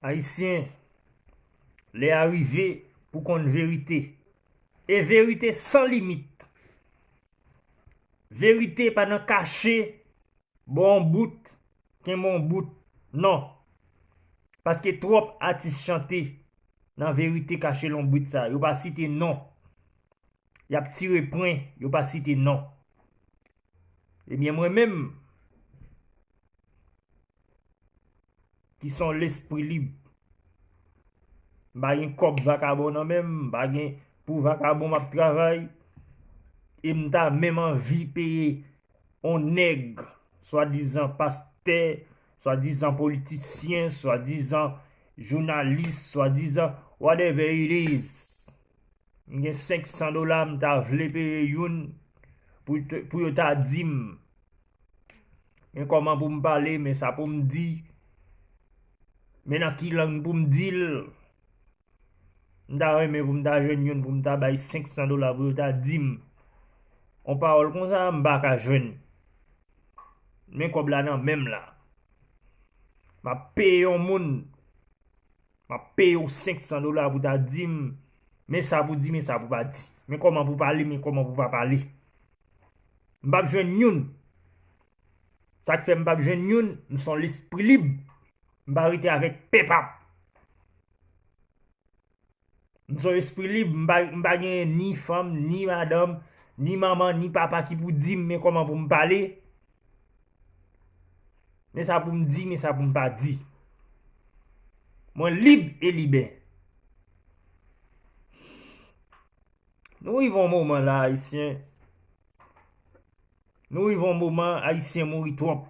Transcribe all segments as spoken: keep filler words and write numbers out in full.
Ayisyen, lè a rive pou konn verite. E verite san limit. Verite pa nan kache, ba w yon bout, kenbe yon bout. Non. Paske twòp atis chante nan verite kache lonbrit sa. Yo pa site non. Y ap tire pwen, yo pa site non. Ebyen, mwen menm, ki se yon lespri lib, m pa gen kòb vakabon nan men m, m pa gen pou vakabon m ap travay, e m ta menm anvi peye yon nèg, swadizan pastè, swadizan politisyen, swadizan jounalis, swadizan whatever it is. M gen senk san dola, m ta vle peye youn pou, pou yo ta di m. Men kòman pou m pale, men sa pou m di. Men nan ki lang pou m di l. M ta renmen pou m ta jwenn youn pou m ta bay senk san dola pou yo ta di m. Yon pawòl konsa, m pa ka jwenn. Men kòb la nan men m la. M ap peye yon moun. M ap peye w senk san dola pou ta di m, men sa pou di, men sa pou pa di. Men kòman pou pale, men kòman pou pa pale. M p ap jwenn youn. Sa k fè m p ap jwenn youn, m se yon lespri lib. M pa rete avèk pèp ap. M se yon lespri lib, m pa, m pa gen ni fanm, ni madanm, ni manman, ni papa ki pou di m men kòman pou m pale. Men sa pou m di, men sa pou m pa di. Mwen lib e libè. Nou rive yon moman la, Ayisyen. Nou rive yon moman, Ayisyen mouri twòp.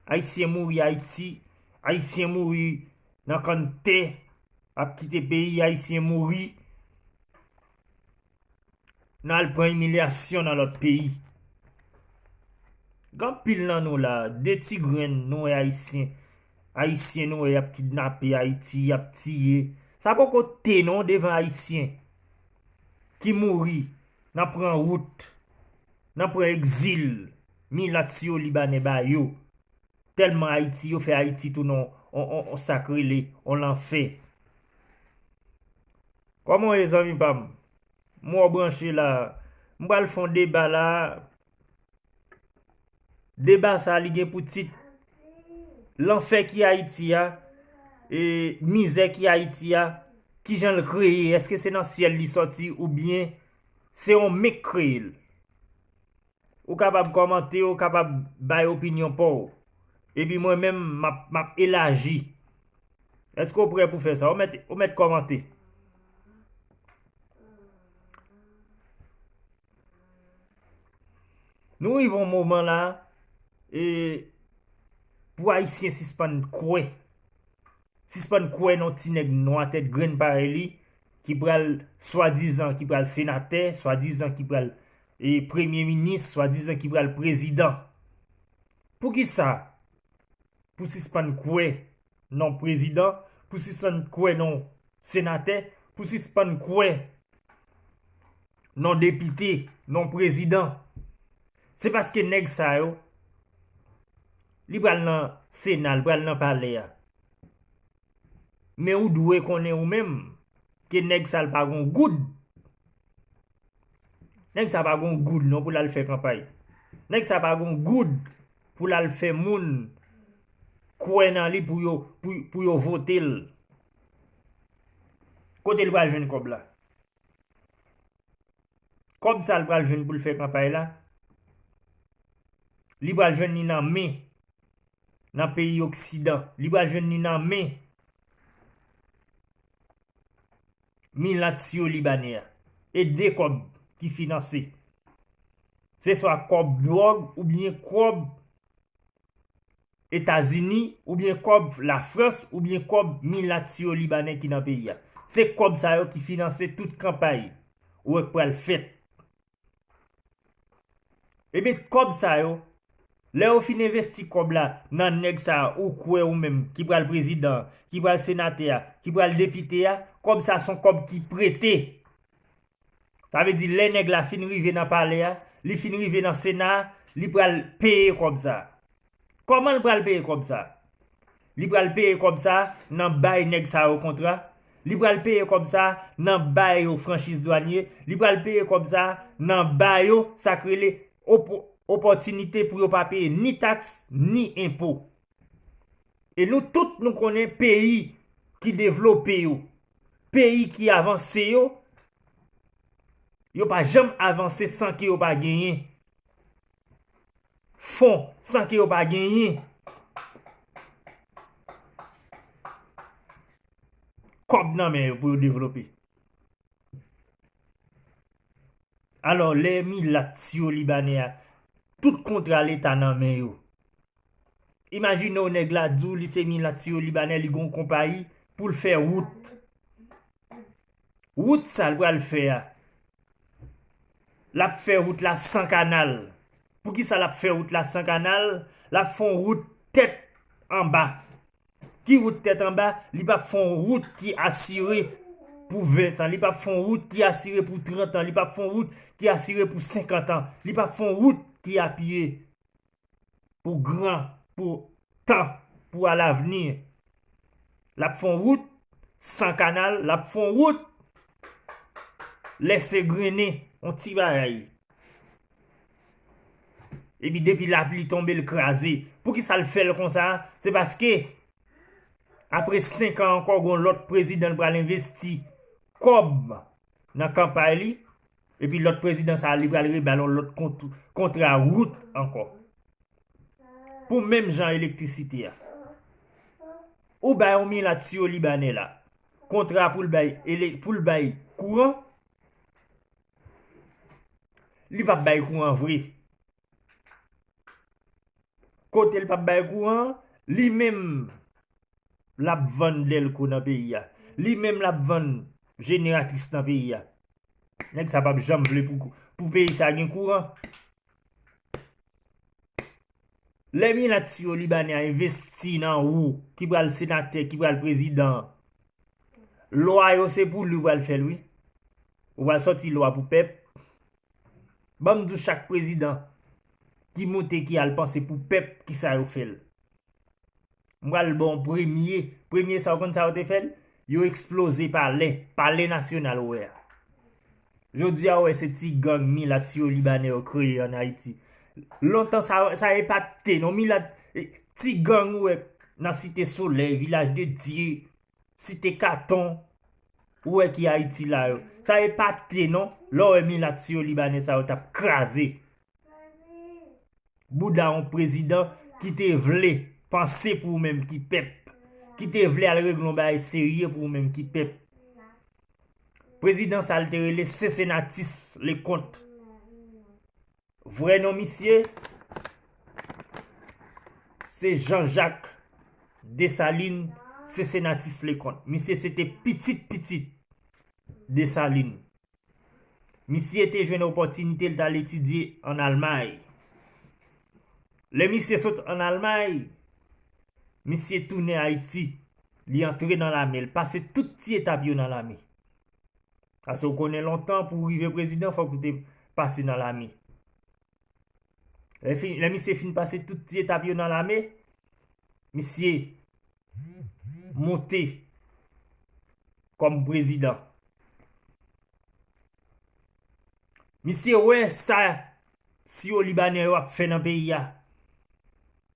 Ayisyen mouri Ayiti. Ayisyen mouri nan kanntè. Ap kite peyi, Ayisyen mouri. N al pran imilyasyon nan lòt peyi. Gen anpil nan nou la, de ti grenn nou wè Ayisyen. Ayisyen nou wè y ap kidnape Ayiti, y ap tiye. Sa poko te non devan Ayisyen ki mouri nan pran wout, nan pran egzil, milat siyo libanè ba yo. Tèlman Ayiti, yo fè Ayiti tounen on, on, on, on sa k rele, on lanfè. Kòman w ye, zanmi pa m? M wè w branche la. M pral fè yon deba la. Deba sa, li gen pou tit, lanfè ki Ayiti a, e mizè ki Ayiti a, kijan l kreye? Èske se nan syèl li sòti oubyen se yon men k kreye l? Ou kapab kòmante, ou kapab bay opinyon pa w. Epi mwen menm, m ap, m ap elaji. Èske w prè pou fè sa? Ou mèt, ou mèt kòmante. Nou rive yon moman la, e, pou Ayisyen sispann kwè. Sispann kwè nan ti nèg nwa tèt grenn parèy li, ki pral swadizan ki pral senatè, swadizan ki pral, e, premye minis, swadizan ki pral prezidan. Poukisa? Pou sispann kwè nan prezidan, pou sispann kwè nan senatè, pou sispann kwè nan depite, nan prezidan. Se paske nèg sa yo, li pral nan Sena, li pral nan palè a. Men ou dwe konnen ou menm ke nèg sa l pa gon goud. Nèg sa pa gon goud non pou l al fè kanpay. Nèg sa pa gon goud pou l al fè moun kwè nan li pou yo, pou, pou yo vote l. Kote l pral jwenn kòb la? Kòb sa l pral jwenn pou l fè kanpay la, li pral jwenn li nan men, nan peyi oksidan. Li pral jwenn li nan men milat siyo libanè a. E de kòb ki finanse. Se swa kòb dwòg oubyen kòb Etazini, oubyen kòb Lafrans, oubyen kòb milat siyo libanè ki nan peyi a. Se kòb sa yo ki finanse tout kanpay ou wè k pral fèt. Ebyen, kòb sa yo, lè yo fin envesti kòb la nan nèg sa a, ou kwè ou menm, ki pral prezidan, ki pral senatè a, ki pral depite a, kòb sa se yon kòb ki prete. Sa vle di, lè nèg la fin rive nan palè a, li fin rive nan Sena a, li pral peye kòb sa. Kòman l pral peye kòb sa? Li pral peye kòb sa nan bay nèg sa yo kontra. Li pral peye kòb sa nan bay yo franchiz dwanye. Li pral peye kòb sa nan bay yo sa k rele opo-, opòtinite pou yo pa peye ni taks ni enpo. E nou tout nou konnen peyi ki devlope yo, peyi ki avanse yo, yo pa janm avanse san ke yo pa genyen fon, san ke yo pa genyen kòb nan men yo pou yo devlope. Alò, lè milat siwo-libanè a, tout kontra Leta nan men yo. Imajine w nèg la di w li se milat siwo-libanè, li gon konpayi pou l fè wout. Wout sa l pral fè a, l ap fè wout la san kanal. Poukisa l ap fè wout la san kanal? L ap fè yon wout tèt anba. Ki wout tèt anba? Li p ap fè yon wout ki asire pou ven tan. Li p ap fè yon wout ki asire pou trant an. Li p ap fè yon wout ki asire pou senkant an. Li p ap fè yon wout ki apiye pou gran, pou tan, pou alavni. L ap fè yon wout san kanal, l ap fè yon wout lèse grennen, yon ti bagay. Epi depi lapli tonbe, l kraze. Poukisa l fè l konsa? Se paske apre senk an ankò, gon lòt prezidan l pral envesti kòb nan kanpay li. Epi lòt prezidan sa a, li pral rebal yon lòt kont-, kontra wout ankò. Pou menm jan elektrisite a. Ou bay yon milat siwo-libanè la kontra pou l bay ele-, pou l bay kouran, li p ap bay kouran vre. Kote l p ap bay kouran, li menm l ap vann dèlko nan peyi a. Li menm l ap vann jeneratris nan peyi a. Nèg sa p ap janm vle pou, pou peyi sa gen kouran. Lè milat siwo-libanè a envesti nan ou, ki pral senatè, ki pral prezidan, lwa yo se pou li ou pral fè l, wi. Ou pral sòti lwa pou pèp. Ban m di w chak prezidan ki moute, ki al panse pou pèp, kisa yo fè l. M pral ba w premye. Premye sa, w konn sa yo te fè l? Yo eksploze palè, palè nasyonal ou wè a. Jodi a, ou wè se ti gang milat siwo-libanè yo kreye ann Ayiti. Lontan sa, sa epate non, milat, eh, ti gang ou wè nan Site Solèy, Vilaj de Dye, Site Katon, ou wè ki Ayiti la yo. Sa epate non, lè w wè milat siwo-libanè sa yo t ap kraze bouda yon prezidan ki te vle panse pou ou menm ki pèp, ki te vle al regle yon bagay serye pou ou menm ki pèp. Prezidan sa l te rele Cincinnatus Leconte. Vrè non misye, se Jean-Jacques Dessalines Cincinnatus Leconte. Misye se te pitit pitit Dessalines. Misye te jwenn opòtinite l t al etidye ann Almay. Lè misye sot ann Almay, misye tounen Ayiti. Li antre nan lame, l pase tout ti etap yo nan lame. Paske w konnen lontan pou w rive prezidan, fòk ou te pase nan lame. Lè fi-, lè misye fin pase tout ti etap yo nan lame, misye monte kòm prezidan. Misye wè sa siwo libanè yo ap fè nan peyi a.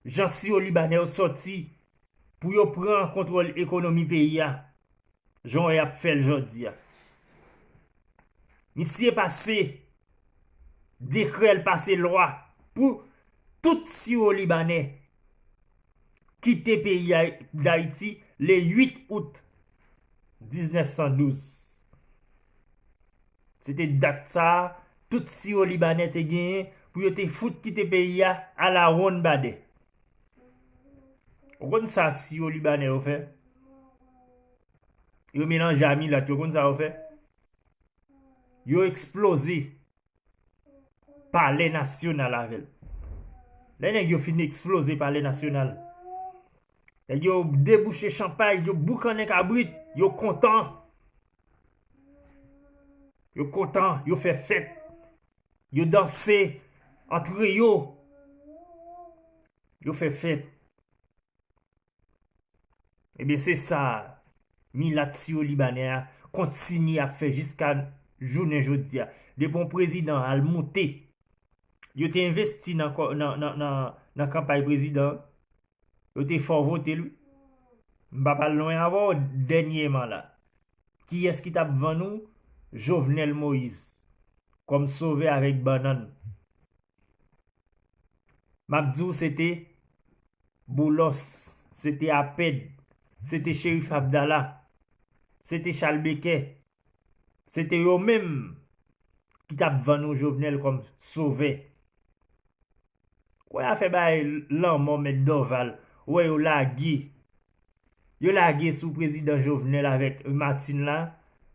Jan siwo libanè yo sòti pou yo pran kontwòl ekonomi peyi a. Jan w wè y ap fè l jodi a. Misye pase dekrè, l pase lwa pou tout siwo libanè kite peyi a, Dayiti le uit out diznèf san douz. Se te dat sa a, tout siwo libanè te genyen pou yo te fout kite peyi a alawonnbadè. Ou konn sa siwo libanè yo fè? Yo melanje a milat, yo konn sa yo fè? Yo eksploze palè nasyonal avè l. Lè nèg yo fin eksploze palè nasyonal, nèg yo debouche chanpay, yo boukannen kabrit, yo kontan. Yo kontan, yo fè fèt. Yo danse antre yo. Yo fè fèt. Ebyen, se sa milat siyo libanè a kontinye ap fè jiska jounen jodi a. Depi yon prezidan al moute, yo te envesti nan, nan, nan, nan, nan kanpay prezidan an. Yo te fè w vote l, wi. M pa pral lwen avè w dènyèman la. Kiyès ki t ap vann ou Jovenel Moïse kòm sovè avèk bannann? M ap di w, se te Boulos, se te Apèd, se te Cherif Abdallah, se te Chalbeke, se te yo menm ki t ap vann ou Jovenel kòm sovè. Wè afè bay lanmò Mèt Dorval, wè yo lage. Yo lage sou prezidan Jovenel avèk Martine la.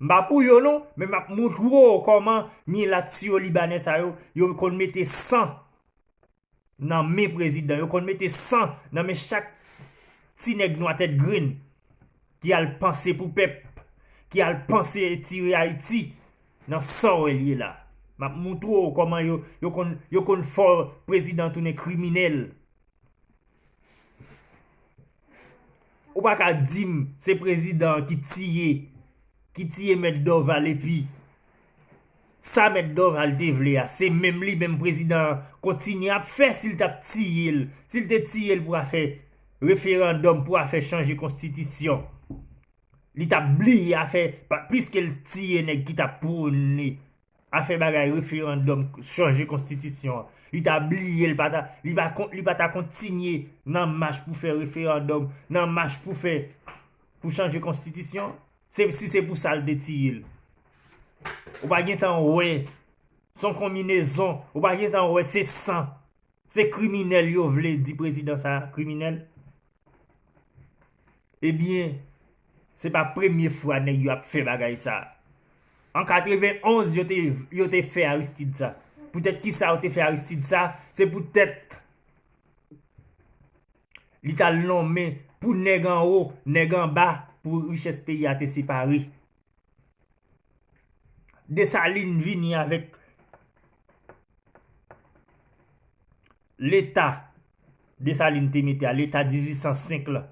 M pa pou yo non, men m ap montre w kòman milat siyo libanè sa yo, yo konn mete san nan men prezidan. Yo konn mete san nan men chak ti nèg nwa tèt grenn ki al panse pou pèp, ki al panse tire Ayiti nan sa w wè l ye la. M ap montre w kòman yo, yo konn, yo konn fè prezidan tounen kriminèl. Ou pa ka di m se prezidan an ki tiye, ki tiye Mèt Dorval epi sa Mèt Dorval te vle a, se menm li menm prezidan an kontinye ap fè si l t ap tiye l, si l te tiye l pou afè referandòm, pou afè chanje konstitisyon. Li t ap bliye afè, pa- piske l tiye nèg ki t ap pwone afè bagay referandòm, chanje konstitisyon an. Li ta bliye, li pa ta, li pa kon- li pa ta kontinye nan mach pou fè referandòm, nan mach pou fè, pou chanje konstitisyon. Se, si se pou sa l te tiye l. Ou pa gentan wè. Se yon konbinezon. Ou pa gentan wè, se san. Se kriminèl yo vle di prezidan sa a, kriminèl. Ebyen, se pa premye fwa nèg yo ap fè bagay sa. An katrevenonz, yo te, yo te fè Aristide sa. Poutèt kisa yo te fè Aristide sa? Se poutèt li t al lonmen pou nèg anwo, nèg anba, pou richès peyi a te separe. Desalin vini avèk leta Desalin te mete a, leta dizuit san senk la.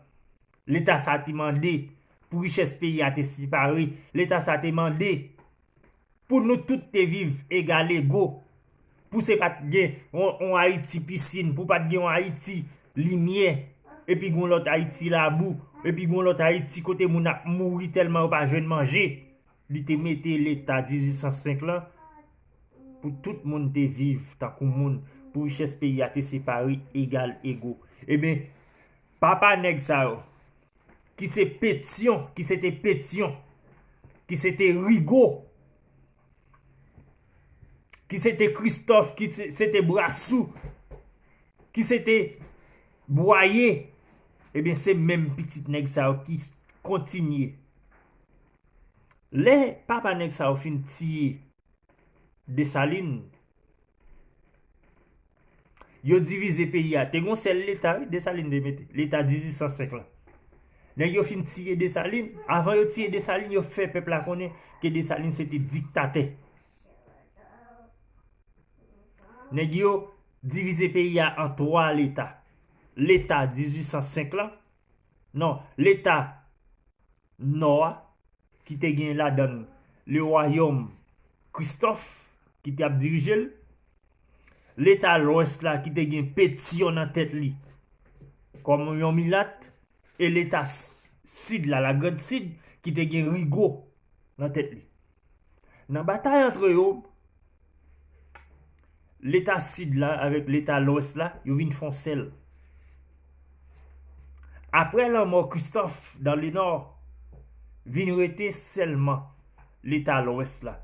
Leta sa te mande pou richès peyi a te separe. Leta sa te mande pou nou tout te viv egal ego. Pou se pa t gen on, on Ayiti pisin, pou pa t gen on Ayiti limyè, epi gon lòt Ayiti labou, epi gon lòt Ayiti kote moun ap mouri tèlman yo pa jwenn manje. Li te mete leta dizuit san senk lan pou tout moun te viv tankou moun, pou richès peyi a te separe egal ego. Ebyen, papa nèg sa yo, ki se Petyon, ki se te Petyon, ki se te Rigo, ki se te Kristòf, ki se, se te Brasou, ki se te Bwaye, ebyen, se menm pitit nèg sa yo ki kontinye. Lè papa nèg sa yo fin tiye Desalin, yo divize peyi a. Te gon sèl leta, wi, Desalin te mete. Leta dizuit san senk lan. Nèg yo fin tiye Desalin. Avan yo tiye Desalin, yo fè pèp la konnen ke Desalin se te diktatè. Nèg yo divize peyi a an twa leta. Leta dizuit san senk lan. Non, leta nò a, ki te gen ladan l le wayòm Kristòf, ki te ap dirije l. Leta lwès la, ki te gen Petyon nan tèt li kòm yon milat, e leta s- sid la, la Grande Sid, ki te gen Rigo nan tèt li. Nan batay antre yo, leta sid la avèk leta lwès la, yo vin fè yon sèl. Apre lanmò Kristòf dan le nò, vin rete sèlman leta lwès la.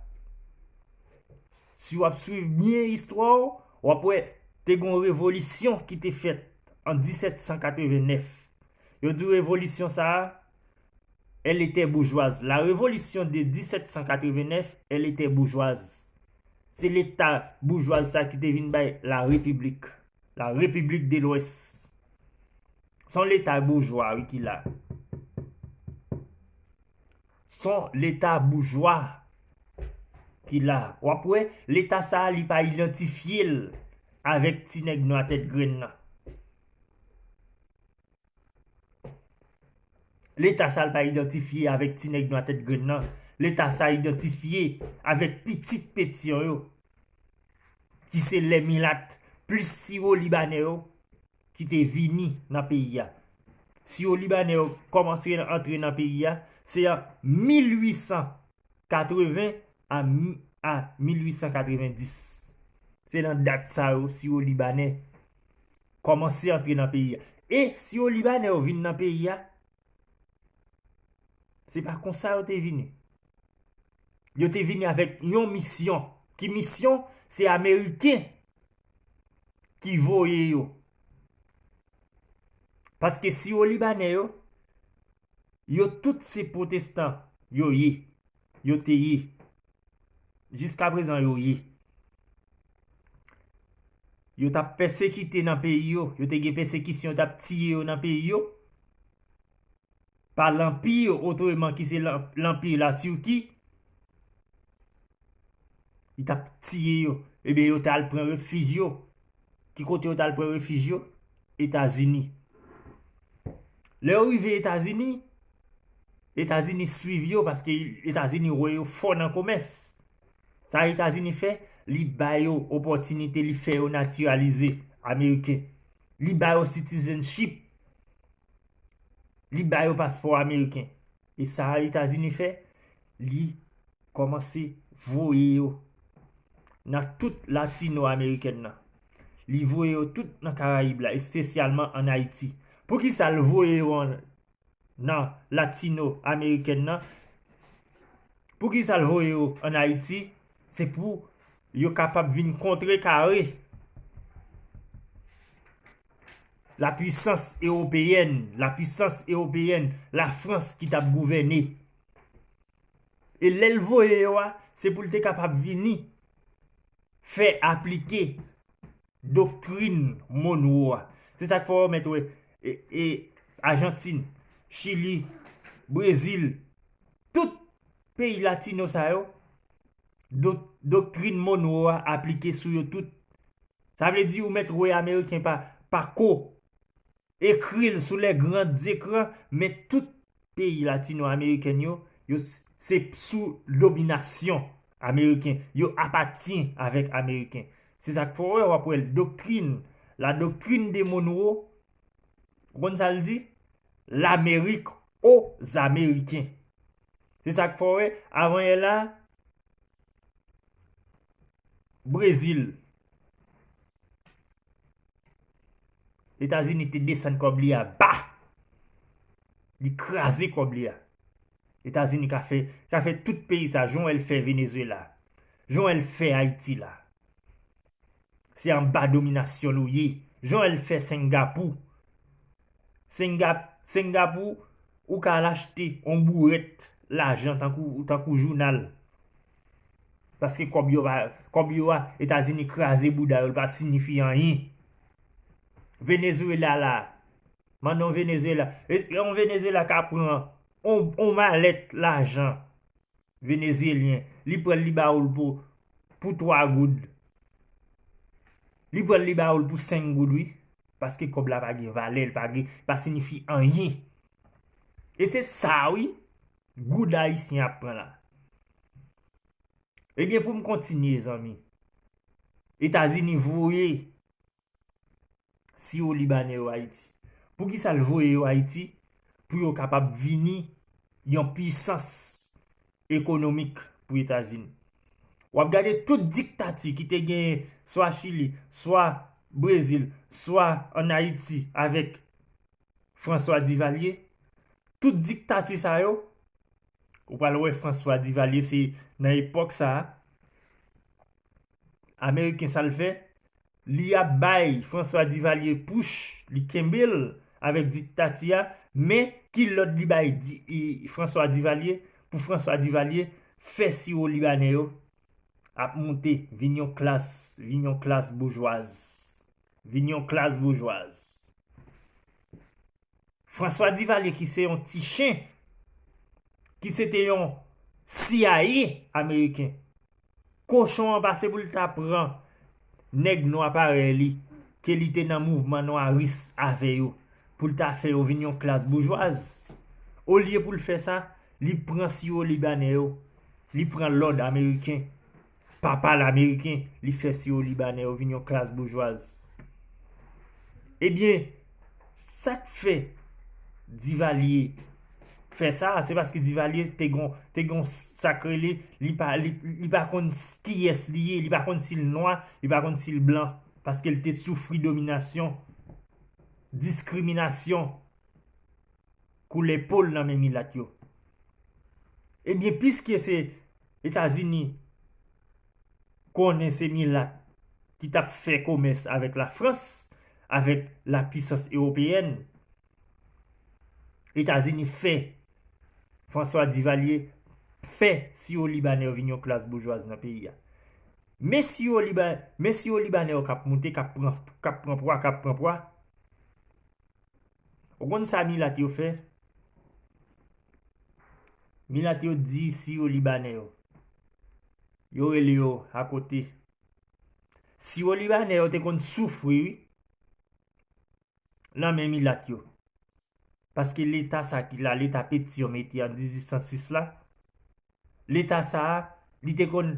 Si w ap swiv byen istwa w, w ap wè te gen yon revolisyon ki te fèt an disèt san katrevennèf. Yo di revolisyon sa a, elle était bourgeoise. La révolution de dix-sept cent quatre-vingt-neuf, elle était bourgeoise. Se leta boujwaz sa ki te vin bay la repiblik. La République de l'Ouest. Se yon leta boujwa, wi, ki la. Se yon leta boujwa ki la. W ap wè, leta sa a, li pa idantifye l avèk ti nèg nwa tèt grenn nan. Leta sa l pa idantifye avèk ti nèg nwa tèt grenn nan. Leta sa idantifye avèk pitit Petyon yo, ki se lè milat, plis siwo libanè yo ki te vini nan peyi a. Siwo libanè yo kòmanse antre nan peyi a, se an mil uit san katreven a, a mil uit san katreven dis. Se nan dat sa yo, siwo libanè kòmanse antre nan peyi a. E siwo libanè yo vin nan peyi a, se pa konsa yo te vini. Yo te vini avèk yon misyon. Ki misyon? Se Ameriken ki voye yo. Paske siwo libanè yo, yo tout se pwotestan yo ye. Yo te ye. Jiska prezan, yo ye. Yo t ap pèsekite nan peyi yo. Yo te gen pèsekisyon, yo t ap tiye yo nan peyi yo. Pa lanpi, otreman ki se lan-, lanpi Latiki, li t ap tiye yo. Ebyen, yo t al pran refij yo. Ki kote yo t al pran refij yo? Etazini. Lè yo rive Etazini, Etazini swiv yo paske Etazini wè yo fò nan komès. Sa Etazini fè? Li ba yo opòtinite, li fè yo natiralize ameriken. Li ba yo citizenship. Li ba yo paspò ameriken. E sa Etazini fè? Li kòmanse voye yo nan tout latino amerikèn nan. Li voye yo tout nan Karayib la, espesyalman ann Ayiti. Poukisa l voye yo an, nan latino amerikèn nan? Poukisa l voye yo ann Ayiti? Se pou yo kapab vin kontrekare lapwisans ewopeyèn, lapwisans ewopeyèn, Lafrans ki t ap gouvène. E lè l voye yo a, se pou l te kapab vini fè aplike doktrin Monroe a. Se sa k fè w mèt wè, e, e, Ajantin, Chili, Brezil, tout peyi latino sa yo, do-, doktrin Monroe a aplike sou yo tout. Sa vle di ou mèt wè ameriken pa, pa ko ekri l sou les grands écrans, men tout peyi latino-amerikèn yo, yo s-, se sou dominasyon ameriken. Yo apatyen avèk ameriken. Se sa k fè w wè, w ap wè doktrin, la doctrine de Monroe, ou konn sa l di? L'Amérique aux Américains. Se sa k fè w wè, avanyè la, Brezil, Etazini te desann kòb li a ba. Li kraze kòb li a. Etazini ka fè, ka fè tout peyi sa, jan w wè l fè Venezuela, jan w wè l fè Ayiti la. Se anba dominasyon nou ye. Jan w wè l fè Sengapou. Senga-, Sengapou, ou ka al achte yon bourèt lajan tankou, tankou jounal. Paske kòb yo pa, kòb yo a, Etazini kraze bouda yo, l pa siyifi anyen. Venezuela la, mandan Venezuela, e, yon Venezuela ka pran yon, yon malèt lajan venezyelyen, li pran l, li ba ou l pou, pou twa goud. Li pran l, li ba ou l pou senk goud, wi. Paske kòb la pa gen valè, l pa gen, pa siyifi anyen. E se sa, wi, goud ayisyen ap pran la. Ebyen, pou m kontinye, zanmi, Etazini voye siwo libanè yo Ayiti. Poukisa l voye yo Ayiti? Pou yo kapab vini yon pwisans ekonomik pou Etazini. W ap gade tout diktati ki te genyen swa Chili, swa Brezil, swa ann Ayiti avèk François Duvalier. Tout diktati sa yo, ou pral wè François Duvalier se nan epòk sa a, Ameriken sa l fè, li ap bay François Duvalier push, li kenbe l avèk diktati a, men ki lòd li bay di, e, François Duvalier, pou François Duvalier fè siwo libanè yo ap moute, vin yon klas, vin yon klas boujwaz, vin yon klas boujwaz. François Duvalier ki se yon ti chen, ki se te yon C I A ameriken. Kochon an pa se pou l ta pran nèg nwa parèy li, ke li te nan mouvman nwaris avè yo, pou l ta fè yo vin yon klas boujwaz. Olye pou l fè sa, li pran siwo libanè yo, li pran lòd ameriken, papal ameriken, li fè siwo libanè yo vin yon klas boujwaz. Ebyen, sa k fè Divalye fè sa, se paske Divalye te gon, te gon sa k rele, li pa, li, li pa konn s- kiyès li ye, li pa konn si l nwa, li pa konn si l blan, paske l te soufri dominasyon, diskriminasyon, koulè po l nan men milat yo. Ebyen, piske se Etazini konnen se milat ki t ap fè komès avèk Lafrans, avèk lapwisans ewopeyèn, Etazini fè François Duvalier fè siwo libanè yo vin yon klas boujwaz nan peyi a. Men siwo liba, men siwo libanè yo k ap moute, k ap pran, k ap pran pwa, k ap pran pwa. Ou konn sa milat yo fè? Milat yo di siwo libanè yo. Yo rele yo akote. Siwo libanè yo te konn soufri, wi, nan men milat yo. Paske leta sa ki la, leta Petion mete an dizuit san sis la, leta sa a, li te konn,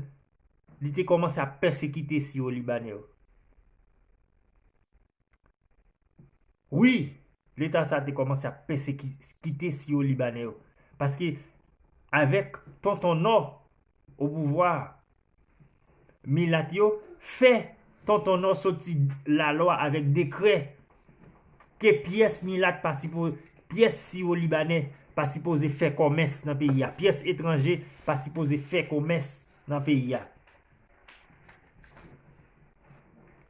li te kòmanse ap pèsekite siwo libanè yo. Wi, leta sa a te kòmanse ap pèsekite siwo libanè yo. Paske avèk Tonton Nò o pouvwa, milat yo fè Tonton Nò soti lalwa avèk dekrè ke pyès milat pa sipo, pyès siwo libanè pa sipoze fè kòmès nan peyi a, pyès etranje pa sipoze fè kòmès nan peyi a.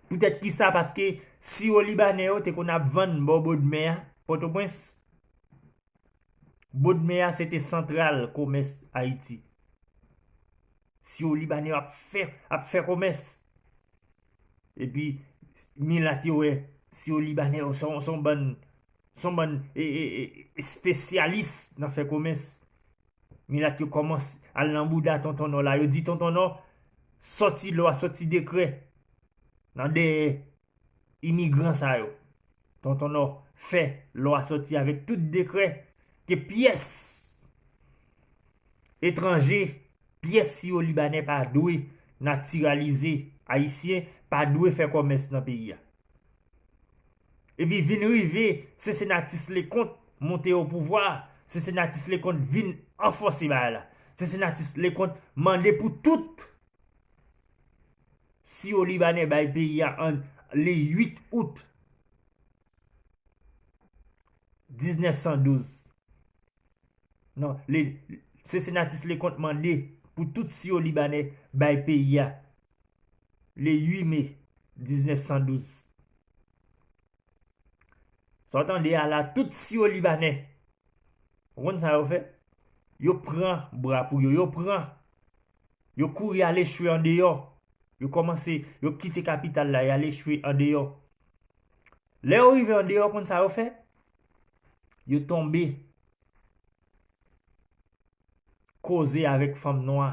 Poutèt kisa? Paske siwo libanè yo te konn ap vann bò Bòdmè a, Pòtoprens. Bòdmè a se te santral komès Ayiti. Siwo libanè yo ap fè, ap fè komès. Epi milat yo wè siwo libanè yo se yon, se yon bann, se yon bann e, e, e, espesyalis nan fè komès. Milat yo kòmanse al nan bouda Tonton Nò la. Yo di Tonton Nò sòti lwa, sòti dekrè nan dèyè imigran sa yo. Tonton Nò fè lwa sòti avèk tout dekrè ke pyès etranje, pyès siwo libanè pa dwe natiralize ayisyen, pa dwe fè kòmès nan peyi a. Epi vin rive, Cincinnatus Leconte monte o pouvwa, Cincinnatus Leconte vin ranfòse bagay la. Cincinnatus Leconte mande pou tout siwo libanè bay peyi a an le uit out diznèf san douz. Non, le, Cincinnatus Leconte mande pou tout siwo libanè bay peyi a le uit me diznèf san douz. Sa w tande a la, tout siwo libanè, ou konn sa yo fè? Yo pran bra pou yo, yo pran, yo kouri al echwe andeyò. Yo kòmanse, yo kite kapital la, y al echwe andeyò. Lè yo rive andeyò, konn sa yo fè? Yo tonbe koze avèk fanm nwa.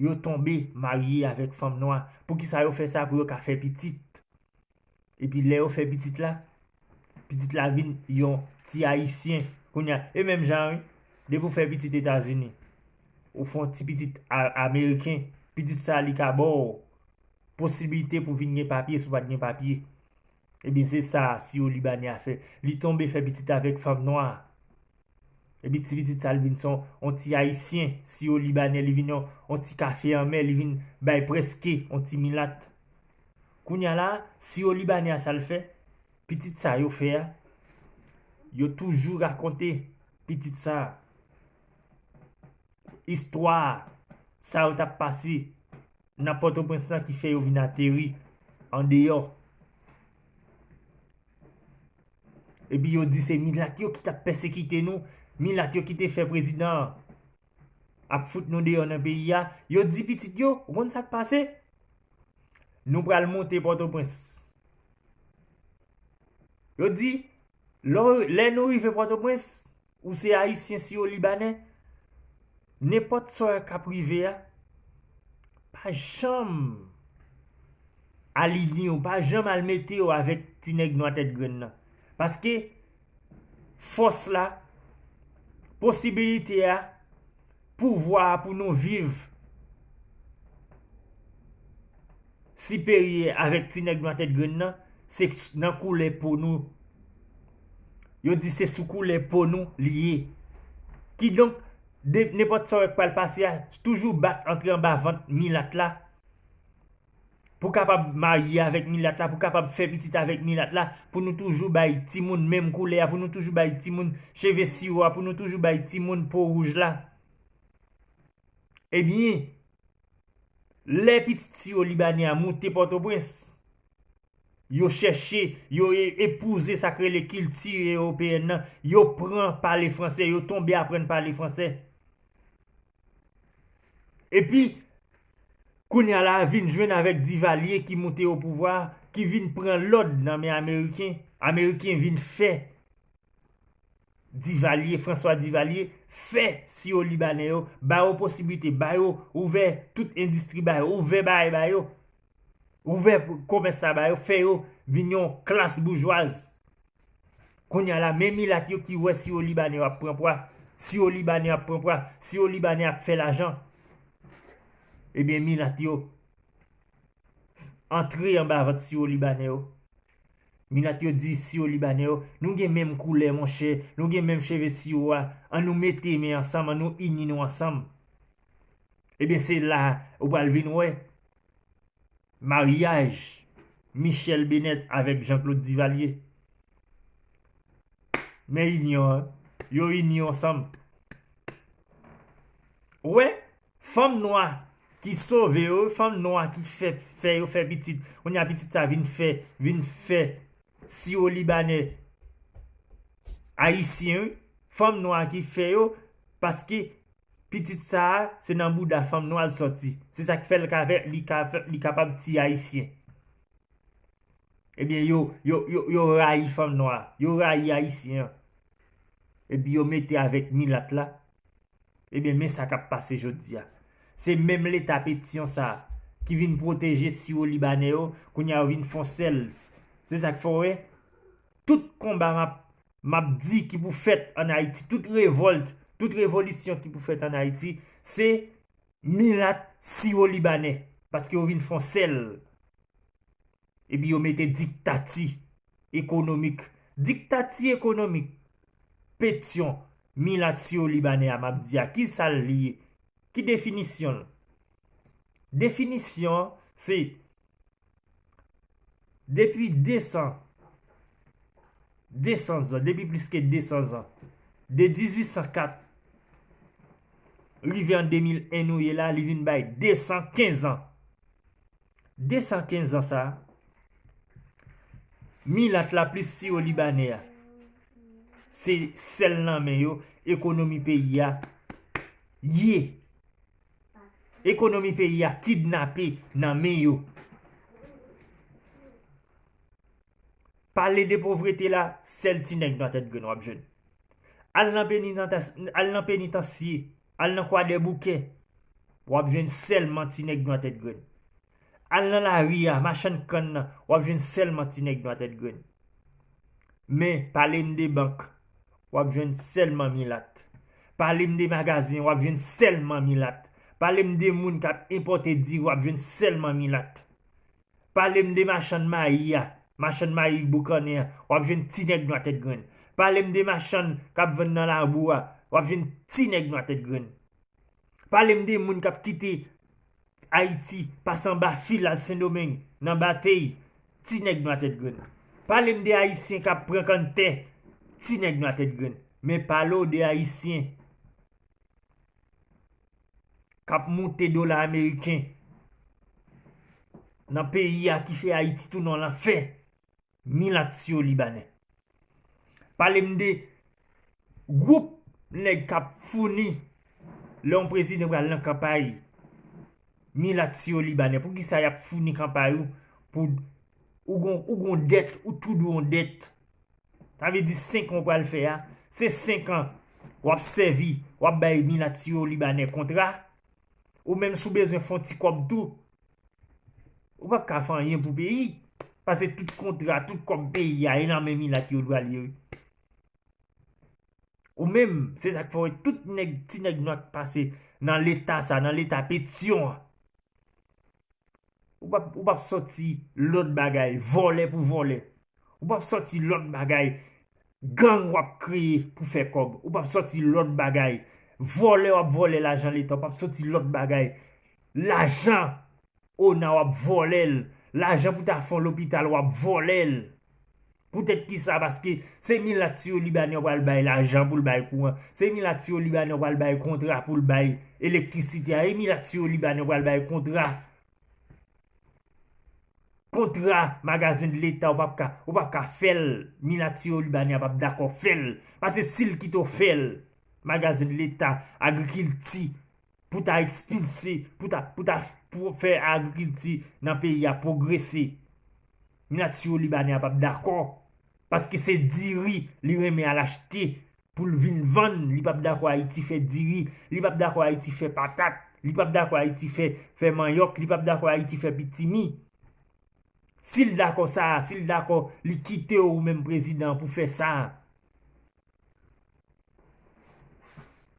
Yo tonbe marye avèk fanm nwa. Poukisa yo fè sa? Pou yo ka fè pitit. Epi lè yo fè pitit la, pitit la vin yon ti ayisyen. Kounye a, e menm jan, wi, depi w fè pitit Etazini, ou fè yon ti pitit a- ameriken, pitit sa a li ka ba w posiblite pou vin gen papye si w pa t gen papye. Ebyen, se sa siwo libanè a fè. Li tonbe fè pitit avèk fanm nwa. Epi ti pitit sa, li vin se yon, yon ti ayisyen, siwo libanè, li vin yon, yon ti kafe anmè, li vin bay prèske yon ti milat. Kounye a la, siwo libanè a, sa l fè? Pitit sa yo fè a, yo toujou rakonte pitit sa a. Istwa sa yo t ap pase nan Pòtoprens lan ki fè yo vin ateri andeyò. Epi yo di se milat yo ki t ap pèsekite nou, milat yo ki te fè prezidan an ap fout nou deyò nan peyi a. Yo di pitit yo, ou konn sa k pase? Nou pral monte Pòtoprens. Yo di, lò, lè nou rive Pòtoprens, ou se ayisyen siwo libanè, nenpòt sa k ap rive a, pa janm alinye w, pa janm al mete w avèk ti nèg nwa tèt grenn nan. Paske fòs la, posibilite a, pouvwa a pou nou viv siperye avèk ti nèg nwa tèt grenn nan, se nan koulè po nou. Yo di se sou koulè po nou li ye. Kidonk, de, nenpòt sa w wè k pral pase a, toujou bat antre anba vant milat la. Pou kapab marye avèk milat la, pou kapab fè pitit avèk milat la, pou nou toujou bay timoun menm koulè a, pou nou toujou bay timoun cheve siwo a, pou nou toujou bay timoun po wouj la. Ebyen, lè pitit siwo libanè a moute Pòtoprens, yo chèche, yo e-, epouze sa k rele kilti ewopeyèn nan, yo pran pale fransè, yo tonbe aprann pale fransè. Epi, kounye a la, vin jwenn avèk Divalye ki moute o pouvwa, ki vin pran lòd nan men Ameriken. Ameriken vin fè Divalye, François Divalye, fè siwo libanè yo, ba yo posiblite, ba yo ouvè tout endistri ba yo, ouvè bagay ba yo, ouvè komès sa ba yo, fè yo vin yon klas boujwaz. Kounye a la, men milat yo ki wè siwo libanè yo ap pran pwa, siwo libanè yo ap pran pwa, siwo libanè ap fè lajan. Ebyen, milat yo antre anba vant siwo libanè yo. Milat yo di siwo libanè yo, nou gen menm koulè, monchè, nou gen menm cheve siwo a, an nou mete men ansanm, an nou ini nou ansanm. Ebyen, se la ou pral vin wè maryaj Michèle Bennett avèk Jean-Claude Divalye. Men inyon an, yo ini yo ansanm. Ou wè, fanm nwa ki sove yo, fanm nwa ki fè, fè yo fè pitit. Kounye a pitit sa vin fè, vin fè siwo libanè ayisyen, wi. Fanm nwa ki fè yo, paske pitit sa a, se nan bouda fanm nwa l sòti. Se sa k fè l ka fè, li ka fè, li kapab ti ayisyen. Ebyen, yo, yo, yo, yo rayi fanm nwa, yo rayi ayisyen an. Epi yo mete avèk milat la. Ebyen, men sa k ap pase jodi a. Se menm leta Petyon sa a ki vin pwoteje siwo libanè yo, kounye a yo vin fè yon sèl. Se sa k fè w wè, tout konba m ap, m ap di ki pou fèt ann Ayiti, tout revòlt, tout revolisyon ki pou fèt ann Ayiti, se milat siwo libanè. Paske yo vin fè yon sèl. Epi yo mete diktati ekonomik. Diktati ekonomik. Petyon, milat siwo libanè a m ap di a, ki sa l ye? Ki definisyon l? Definisyon an, se depi de san, de san zan, depi plis ke de san zan, de dizuit san kat rive an de mil en nou ye la, li vin bay de san kenz an. De san kenz an sa, milat la plis siwo libanè a, se sèl nan men yo ekonomi peyi a ye. Ekonomi peyi a kidnape nan men yo. Pale de povrete la, sèl ti nèg nwa tèt grenn w ap jwenn. Al nan penitantas-, al nan penitansye, al nan Kwadèboukè, w ap jwenn sèlman ti nèg nwa tèt grenn. Al nan lari a, machann kann nan, w ap jwenn sèlman ti nèg nwa tèt grenn. Men, pale m de bank, w ap jwenn sèlman milat. Pale m de magazen, w ap jwenn sèlman milat. Pale m de moun k ap enpòte diri, w ap jwenn sèlman milat. Pale m de machann mayi a, machann mayi boukannen an, w ap jwenn ti nèg nwa tèt grenn. Pale m de machann k ap vann nan labou a, w ap jwenn ti nèg nwa tèt grenn. Pale m de moun k ap kite Ayiti, pase anba fil al Sendomeng, nan batey, ti nèg nwa tèt grenn. Pale m de Ayisyen k ap pran kann tè, ti nèg nwa tèt grenn. Men pale w de Ayisyen k ap moute dola ameriken nan peyi a ki fè Ayiti tounen yon lanfè, milat siwo libanè. Pale m de gwoup nèg k ap founi lè yon prezidan pral nan kanpay, milat siwo libanè. Poukisa y ap founi kanpay ou pou ou gon, ou gon dèt, ou tou dwe yon dèt? Sa vle di senk an w pral fè a, se senk an w ap sèvi, w ap bay milat siwo libanè kontra. Ou menm si w bezwen fè yon ti kòb tou, ou p ap ka fè anyen pou peyi. Paske tout kontra, tout kòb peyi a, e nan men milat yo l pral ye, wi. Ou menm, se sa k fè w wè tout nèg, ti nèg nwa k pase nan leta sa, nan leta Petyon an. Ou p ap, ou p ap sòti lòt bagay, vòlè pou vòlè. Ou p ap sòti lòt bagay, gang w ap kreye pou fè kòb. Ou p ap sòti lòt bagay, vòlè w ap vòlè lajan leta, ou p ap sòti lòt bagay. Lajan ona w ap vòlè l, lajan pou ta fè yon lopital w ap vòlè l. Poutèt kisa? Paske se milat siwo libanè w pral bay lajan pou l bay kouran, se milat siwo libanè w pral bay kontra pou l bay elektrisite a, e milat siwo libanè w pral bay kontra, kontra magazen de leta, ou p ap ka, ou p ap ka fè l, milat siwo libanè a p ap dakò fè l, paske si l kite w fè l, magazen de leta, agrikilti, pou ta ekspilse, pou ta, pou ta, pou fè agrikilti nan peyi a pwogrese. Milat siwo libanè a p ap dakò, paske se diri li renmen al achte pou l vin vann, li p ap dakò Ayiti fè diri, li p ap dakò Ayiti fè patat, li p ap dakò Ayiti fè, fè manyòk, li p ap dakò Ayiti fè pitimi. Si l dakò sa, si l dakò li kite w ou menm prezidan pou fè sa,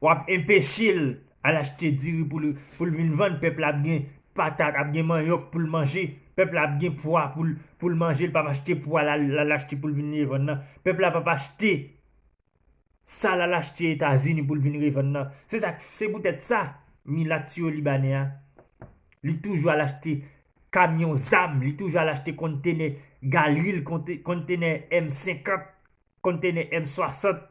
w ap enpeche l al achte diri pou l, pou l vin vann. Pèp la ap gen patat, ap gen manyòk pou l manje. Pèp la ap gen pwa pou l, pou l manje. L p ap achte pwa l al, l al achte pou l vin revann nan. Pèp la p ap achte sa l al achte Etazini pou l vin revann nan. Se sa, se poutèt sa, milat siwo libanè a, li toujou al achte kamyon zam, li toujou al achte kontenè galil, konte-, kontenè M senkant, kontenè M swasant,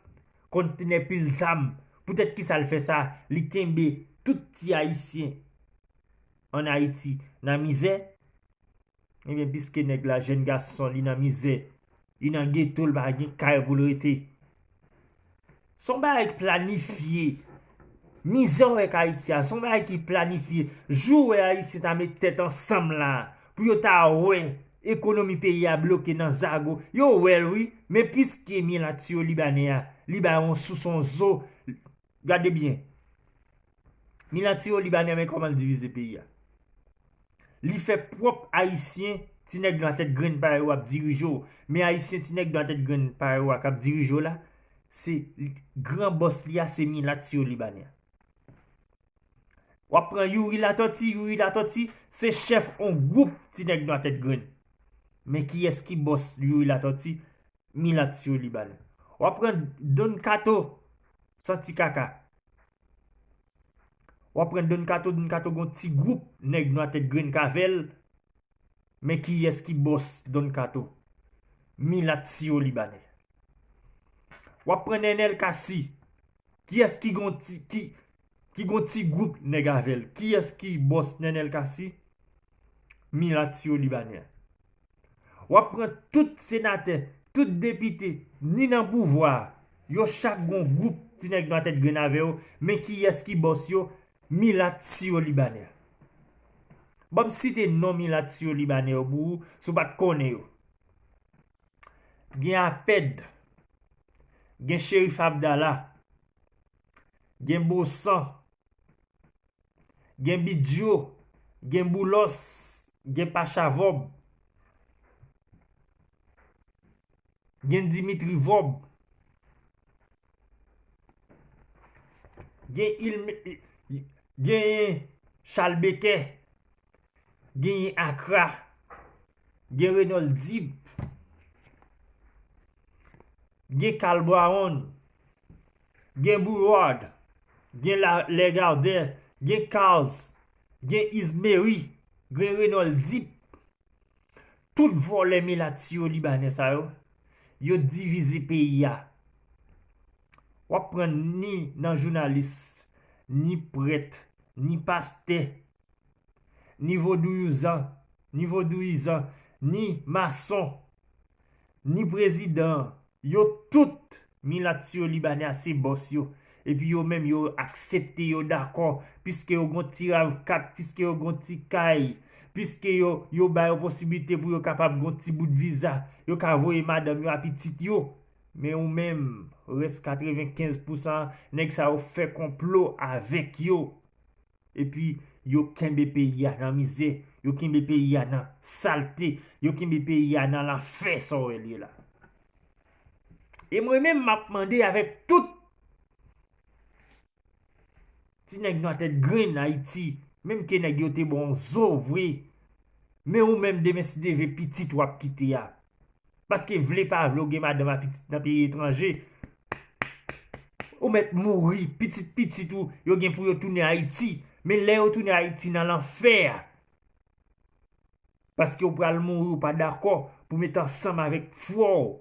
kontenè pil zam. Poutèt kisa l fè sa? Li kenbe tout ti Ayisyen ann Ayiti nan mizè. Ebyen, piske nèg la, jèn gason, li nan mizè, li nan geto, li pa gen kay pou l rete. Se yon bagay ki planifye. Mizè w wè k Ayiti a, se yon bagay ki planifye. Jou w wè Ayisyen ta met tèt ansanm la, pou yo ta wè ekonomi peyi a bloke nan zago, yo wè l wi, men piske milat siwo libanè a, li bay yon sous yon zo, gade byen. Milat siwo libanè, men kòman l divize peyi a. Li fè pwòp Ayisyen, ti nèg nwa tèt grenn parèy ou ap dirije w. Men Ayisyen, ti nèg nwa tèt grenn parèy ou a k ap dirije w la, se gran bòs li a, se milat siwo libanè a. W ap pran Youri Latòti, Youri Latòti, se chèf on gwoup ti nèg nwa tèt grenn. Men kiyès ki bòs Youri Latòti? Milat siwo libanè. W ap pran Don Kato, santi kaka. W ap pran Don Kato, Don Kato gon ti gwoup nèg nwa tèt grenn k avè l. Men kiyès ki bòs Don Kato? Milat siwo libanè. W ap pran Nènèl Kasi. Kiyès ki gon ti, ki, ki gon ti gwoup nèg avè l? Kiyès ki bòs Nènèl Kasi? Milat siwo libanè. W ap pran tout senatè, tout depite, ni nan pouvwa a, yo chak gon gwoup ti nèg nwa tèt grenn avè yo, men kiyès ki bòs yo? Milat siwo libanè. Ban m site non milat siwo libanè yo pou ou, si w pa t konnen yo. Gen Apèd, gen Cherif Abdallah, gen Bosan, gen Bidjo, gen Boulòs, gen Pacha Vòb, gen Dimitri Vòb, gen Ilme-, gen Chalbeke, gen Akra, gen Renold Dib, gen Carl Brown, gen Bourard, gen La-, Lagardère, gen Carls, gen Ismery, gen Renold Dib. Tout vòlè milat siwo libanè sa yo, yo divize peyi a. W ap pran ni nan jounalis, ni prèt, ni pastè, ni vodouyizan, ni vodouyizan, ni mason, ni prezidan, yo tout milat siwo libanè a se bòs yo. Epi yo menm yo aksepte, yo dakò, piske yo gon ti rav kat, piske yo gon ti kay, piske yo, yo ba yo posiblite pou yo kapab gon ti bout viza, yo ka voye madanm yo a pitit yo. Men ou menm, rès katrevenkenz pousan nèg sa yo fè konplo avèk yo. Epi yo kenbe peyi a nan mizè, yo kenbe peyi a nan salte, yo kenbe peyi a nan lanfè sa w wè l ye la. E mwen menm m ap mande avèk tout Ti nèg nwa tèt grenn Ayiti, menm ke nèg yo te ba w zo vre, men ou menm demen si Dye vle pitit w ap kite a. Paske vle pa vle ou gen madanm a pitit nan peyi etranje. Ou mèt mouri, pitit pitit ou yo gen pou yo tounen Ayiti. Men lè yo tounen Ayiti nan lanfè a. Paske ou pral mouri ou pa dakò pou met ansanm avèk frè w.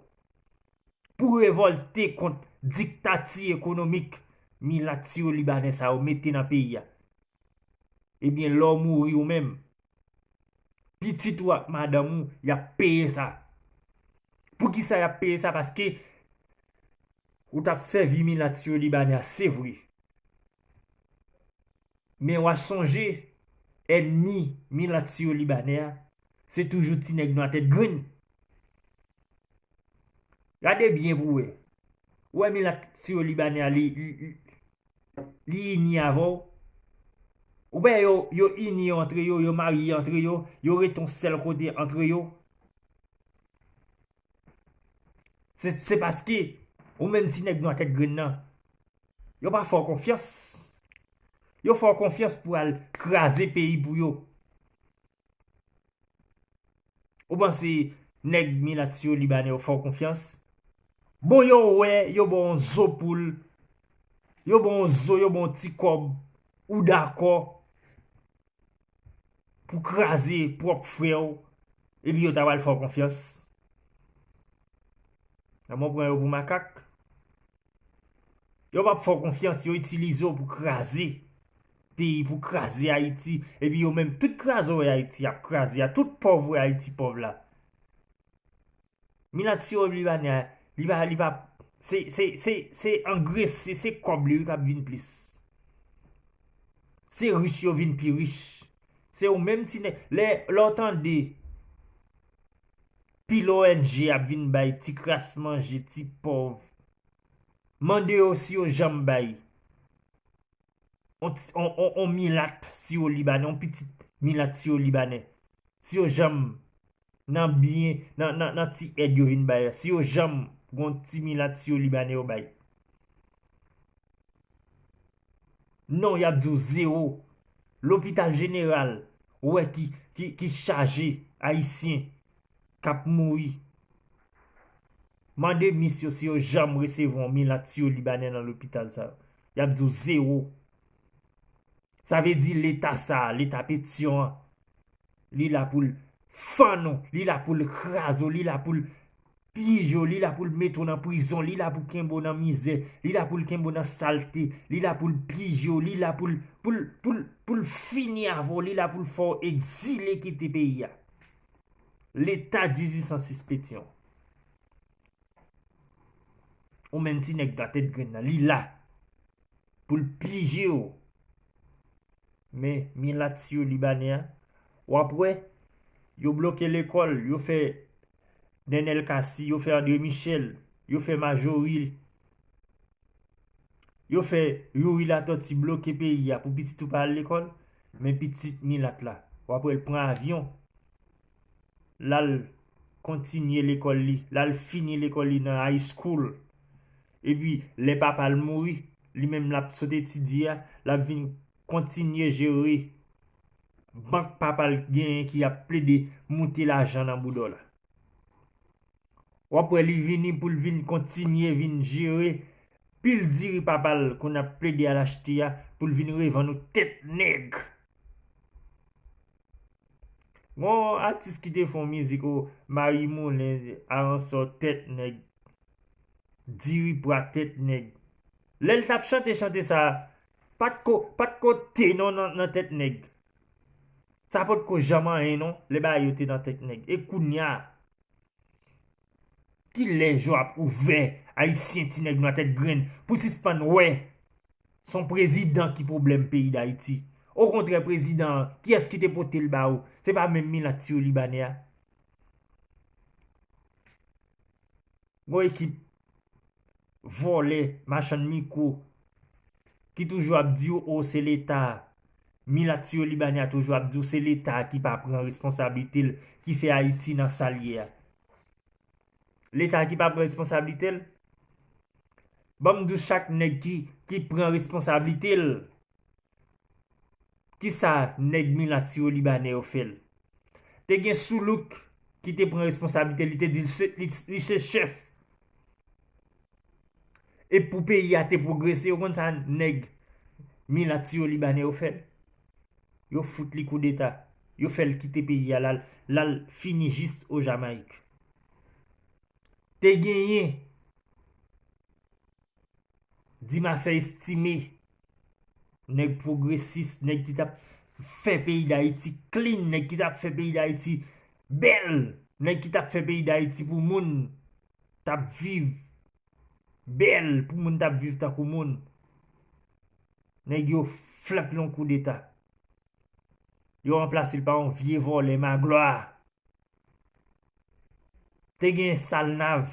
Pou revòlte kont diktati ekonomik milat siyo libanè sa yo mete nan peyi a. Ebyen lè w mouri ou menm, pitit ou ak madanm ou y ap peye sa. Poukisa y ap peye sa? Paske ou t ap sèvi milat siyo libanè a se vre. Men w a sonje ènmi milat siyo libanè a se toujou ti nèg nwa tèt grenn. Gade byen pou w wè. Ou wè milat siyo libanè a li, li, li, li ini avè w. Ou wè yo, yo ini yo antre yo, yo marye antre yo, yo rete yon sèl kote antre yo. Se, se paske ou menm ti nèg nwa tèt grenn nan, yo pa fè w konfyans. Yo fè w konfyans pou al kraze peyi pou yo. Ou panse nèg milat siyo libanè yo fè w konfyans? Bon, yo wè, yo ba w yon zo poul, yo ba w yon zo, yo ba w yon ti kòb, ou dakò pou kraze pwòp frè w, epi yo ta pral fè w konfyans? Mwen pran yo pou makak. Yo p ap fè w konfyans, yo itilize w pou kraze peyi, pou kraze Ayiti. Epi yo menm, tout kraze w wè Ayiti ap kraze a, tout pòv w wè Ayiti pòv la. Milat siyo libanè a, li pa, li pa, se, se, se, se angrese, se kòb li wi k ap vin plis. Se rich yo vin pi rich. Se ou menm ti nèg, lè, lè w tande pil O N G ap vin bay ti kras manje, ti pòv. Mande yo si yo janm bay on, on, on, on milat siyo libanè, on pitit milat siyo libanè. Si yo janm nan byen, nan, nan, nan ti èd yo vin bay la. Si yo janm gon ti milat siyo libanè yo bay. Non, y ap di w zewo. Lopital jeneral, ou wè ki, ki, ki chaje ayisyen k ap mouri. Mande mis yo si yo janm resevwa yon milat siyo libanè nan lopital sa yo. Y ap di w zewo. Sa vle di leta sa a, leta Petyon an, li la pou l fann ou, li la pou l kraze w, li la pou l pije w, li la pou l mete w nan prizon, li la pou kenbe w nan mizè, li la pou l kenbe w nan salte, li la pou l pije w, li la pou l, pou l, pou l, pou l fini avè w, li la pou l fè w egzile kite peyi a. Leta dizuit san sis Petyon. Ou menm ti nèg dwa tèt grenn nan, li la pou l pije w. Men milat siyo libanè a, w ap wè, yo bloke lekòl, yo fè Nenel Cassy, yo fè André Michel, yo fè Majorie, yo fè Youri Latortue bloke peyi a pou pitit ou pa al lekòl, men pitit milat la, w ap wè l pran avyon, l al kontinye lekòl li, l al fini lekòl li nan high school. Epi, lè papa l mouri, li menm l ap sot etidye a, l ap vin kontinye jere bank papa l genyen ki ap plede moute lajan nan bouda w la. W ap wè li vini pou l vin kontinye vin jere pil diri papa l konn ap plede al achte a pou l vin revann ou tèt nèg. Gon atis ki te fè yon mizik o Mayi Moulen, Aransò, tèt nèg, diri pwa tèt nèg. Lè l t ap chante chante sa, pa t ko, pa t ko te non nan, nan tèt nèg. Sa potko janm anyen non, lè bagay yo te nan tèt nèg. E kounya, kilè je w ap ouvè, ayisyen ti nèg nwa tèt grenn, pou sispann wè se yon prezidan ki pwoblèm peyi Dayiti? Okontrè, prezidan an, kiyès ki te pote l ba ou? Se pa menm milat siyo libanè a? Gon ekip vòlè, machann mikwo, ki toujou ap di w, o, se Leta. Milat siyo libanè a toujou ap di w se Leta ki pa pran responsablite l, ki fè Ayiti nan sa l ye a. Leta ki pa pran responsablite l? Ban m di w chak nèg ki, ki pran responsablite l. Kisa nèg milat sirolibanè yo fè l? Te gen Soulouk ki te pran responsablite, li te di l se, li, li se chèf. E pou peyi a te pwogrese, ou konn sa nèg milat sirolibanè yo fè l? Yo fout li koudeta. Yo fè l kite peyi a, l al, l al fini jis o Jamayik. Te genyen Dimasè Estimé, nèg pwogresis, nèg ki t ap fè peyi Dayiti clean, nèg ki t ap fè peyi Dayiti bèl, nèg ki t ap fè peyi Dayiti pou moun t ap viv bèl, pou moun t ap viv tankou moun. Nèg yo flank l yon koudeta. Yo ranplase l pa yon vye vòlè maglwa. Te gen Salnav.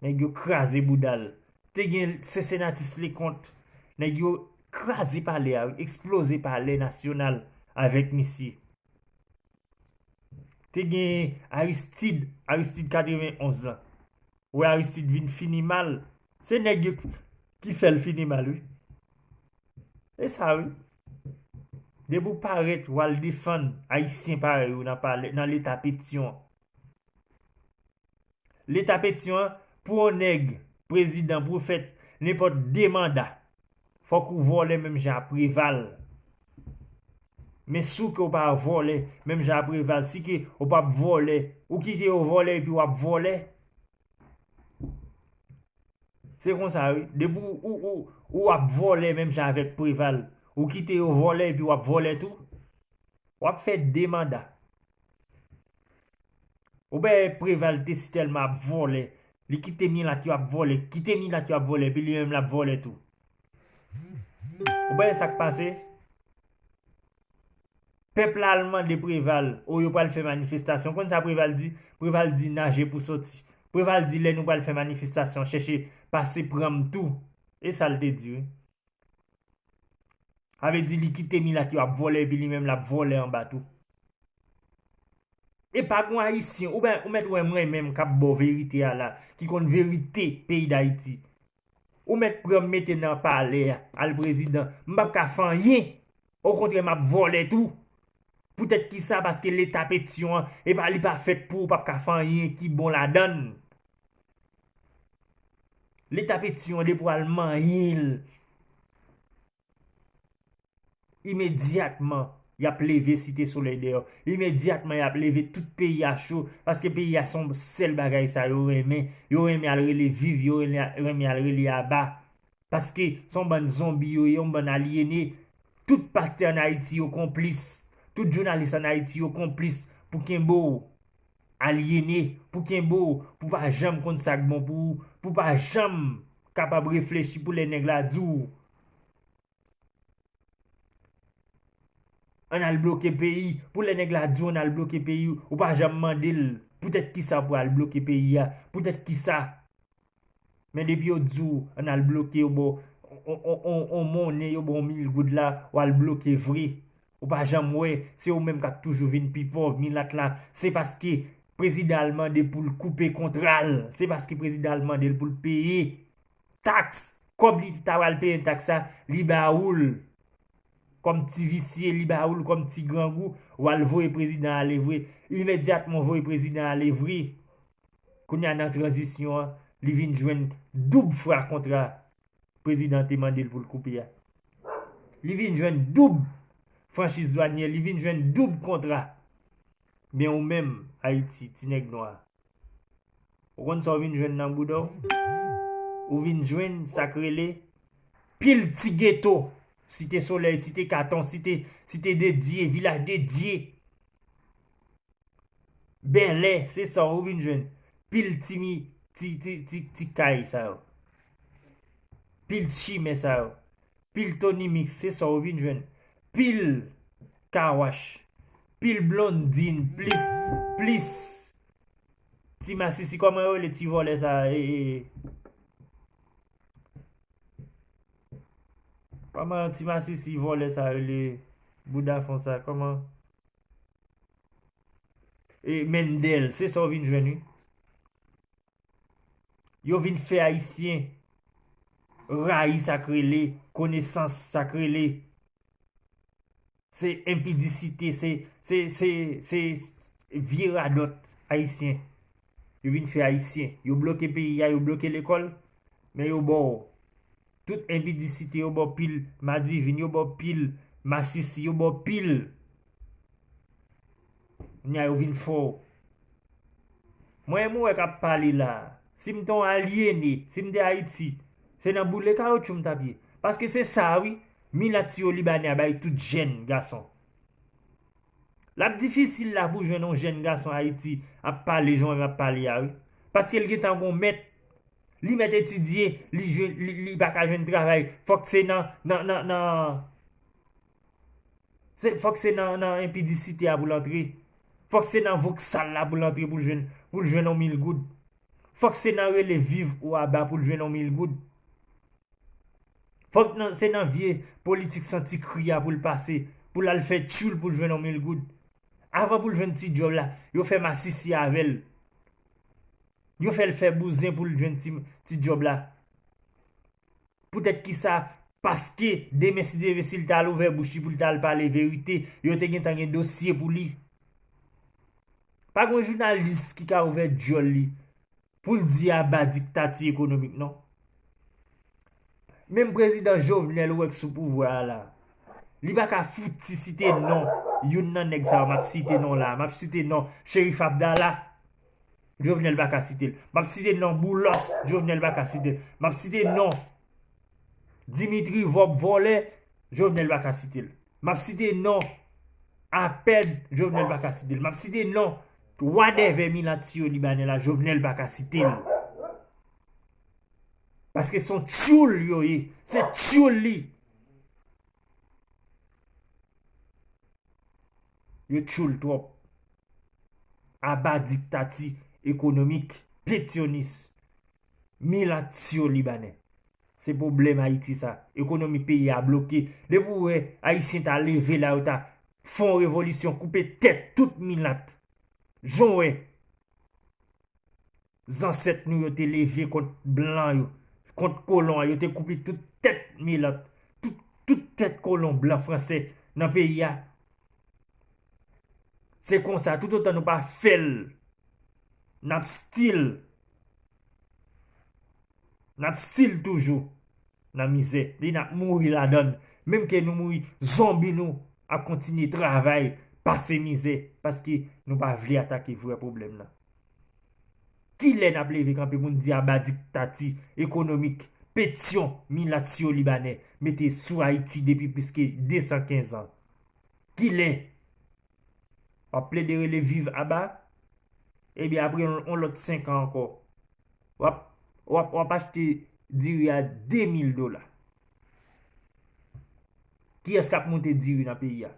Nèg yo kraze bouda l. Te gen Sensenatis Lekont. Nèg yo kraze palè a, eksploze palè nasyonal avèk misye. Te gen Aristid, Aristid katrevenonz lan. Ou wè Aristide vin fini mal. Se nèg yo ki fè l fini mal, wi. E sa, wi. Depi w parèt, w al defann Ayisyen parèy ou nan palè, nan Leta Petyon an. Leta Petyon an, pou yon nèg prezidan, pou w fè nenpòt de manda, fòk ou vòlè menm jan a Preval. Men si w ke w pa vòlè menm jan a Preval, si ke w p ap vòlè, ou kite yo vòlè epi w ap vòlè, se konsa, wi. Depi w, ou, ou, ou ap vòlè menm jan avèk Preval, ou kite yo vòlè epi w ap vòlè tou, w ap fè de manda. Ou wè Preval te sitèlman ap vòlè, li kite milat yo ap vòlè, kite milat yo ap vòlè, epi li menm l ap vòlè tou. Ou wè sa k pase? Pèp la al mande Preval, o yo pral fè manifestasyon. Konn sa Preval di? Preval di naje pou soti. Preval di lè nou pral fè manifestasyon, chèche pase pran m tou. E sa l te di, wi. Sa vle di li kite milat yo ap vòlè epi li menm l ap vòlè anba tou. E pa gon Ayisyen, ou ben, ou mèt wè mwen menm k ap ba w verite a la, ki konn verite peyi Dayiti. Ou mèt pran m mete nan palè a, al prezidan. M p ap ka fè anyen. Okontrè, m ap vòlè tou. Poutèt kisa? Paske Leta Petyon an, e pa, li pa fèt pou ou, p ap ka fè anyen ki bon ladan l. Leta Petyon an, depi w al manyen l, imedyatman, y ap leve Site Solèy deyò. Imedyatman, y ap leve tout peyi a cho, paske peyi a se yon sèl bagay sa yo renmen. Yo renmen al rele viv, yo renmen, renmen al rele aba. Paske se yon bann zonbi yo ye, yon bann alyene. Tout pastè ann Ayiti yo konplis. Tout jounalis ann Ayiti yo konplis pou kenbe w alyene, pou kenbe w, pou pa janm konn sa k bon pou ou, pou pa janm kapab reflechi pou lè nèg la di w, ann al bloke peyi, pou lè nèg la di w ann al bloke peyi, ou pa janm mande l poutèt kisa pou al bloke peyi a, poutèt kisa. Men depi yo di w ann al bloke, yo ba w on, on, on, on monnen, yo ba w mil goud la, w al bloke vre. Ou pa janm wè, se ou menm k ap toujou vin pi pòv, milat la. Se paske prezidan al mande pou l koupe kontra l. Se paske prezidan al mande l pou l peye taks. Kòb li ta pral peye taks la, li ba ou l kòm ti visye, li ba ou l kòm ti grangou, w al voye prezidan ale vre. Imedyatman w voye prezidan ale vre. Kounye a nan tranzisyon an, li vin jwenn doub fra kontra prezidan te mande l pou l koupe a. Li vin jwenn doub franchiz dwanyè, li vin jwenn doub kontra. Men ou menm, Ayiti, ti nèg nwa, ou konn sa w vin jwenn nan bouda w? Ou vin jwenn sa k rele pil ti geto. Site Solèy, Site Katon, Site, Site de Dye, Vilaj de Dye. Bèlè, se sa w vin jwenn. Pil ti mi, ti, ti, ti, ti kay sa yo. Pil chimè sa yo. Pil Tony Mix, se sa w vin jwenn. Pil Kawach. Pil Blondin, plis, plis ti masisi, kòman yo rele ti vòlè sa? E, e, kòman ti masisi vòlè sa rele? Bouda fon sa, kòman? E Mendel, se sa w vin jwenn, wi. Yo vin fè Ayisyen rayi sa k rele konesans, sa k rele Se enpidisite, se, se, se, se vye radòt ayisyen. Yo vin fè ayisyen. Yo bloke peyi a, yo bloke lekòl, men yo ba w tout enpidisite, yo ba w pil madivin, yo ba w pil masisi, yo ba w pil. Kounye a yo vin fò w. Mwen menm ou wè k ap pale la a, si m te yon alyene, si m te Ayiti, se nan boule kawotchou m t ap ye. Paske se sa wi, milat siwo libanè a bay tout jèn gason. L ap difisil la pou jwenn yon jèn gason Ayiti ap pale jan w ap pale a wi. Paske l gentan gon mèt, li mèt etidye, li jwenn, li, li pa ka jwenn travay. Fòk se nan, nan, nan, nan, se, fòk se nan, nan enpidisite a pou l antre. Fòk se nan voksal la pou l antre pou l jwenn, pou l jwenn yon mil goud. Fòk se nan rele viv ou aba pou l jwenn yon mil goud. Fòk nan, se nan vye politik santi kri a pou l pase, pou l al fè tchoul pou l jwenn yon mil goud. Avan pou l jwenn ti djòb la, yo fè masisi avè l. Yo fè l fè bouzen pou l jwenn ti, ti djòb la. Poutèt kisa? Paske demen si Dye vle, si l t al ouvè bouch li pou l t al pale verite, yo te gentan gen dosye pou li. Pa gen yon jounalis ki ka ouvè djòl li pou l di aba diktati ekonomik non. Menm prezidan Jovenel ou wè k sou pouvwa a la, li pa ka fouti site non youn nan nèg sa yo m ap site non la. M ap site non Cherif Abdallah, Jovenel pa ka site l. M ap site non Boulos, Jovenel pa ka site l. M ap site non Dimitri Vòb vòlè, Jovenel pa ka site l. M ap site non Apèd, Jovenel pa ka site l. M ap site non wadèvè milat siwo libanè la, Jovenel pa ka site l. Paske se yon tchoul yo ye. Se tchoul li. Yo tchoul twòp. Aba diktati ekonomik, petyonis, milat siwo libanè. Se pwoblèm Ayiti sa. Ekonomi peyi a bloke. Depi w wè Ayisyen ta leve la, yo ta fè yon revolisyon, koupe tèt tout milat. Jan w wè zansèt nou yo te leve kont blan yo, kont kolon an, yo te koupe tout tèt milat, tout, tout tèt kolon blan fransè nan peyi a. Se konsa, toutotan nou pa fè l, n ap still, n ap still toujou nan mizè. Li n ap mouri ladan l. Menm ke nou mouri zonbi, nou ap kontinye travay, pase mizè, paske nou pa vle atake vrè pwoblèm nan. Kilè n ap leve kanpe pou n di aba diktati ekonomik, petyon, milat siwo libanè mete sou Ayiti depi plis ke de san kenz an? Kilè? W ap plede rele viv aba? Ebyen, apre yon, yon lòt senk an ankò, w ap, w ap, w ap achte diri a de mil dola. Kiyès k ap moute diri nan peyi a?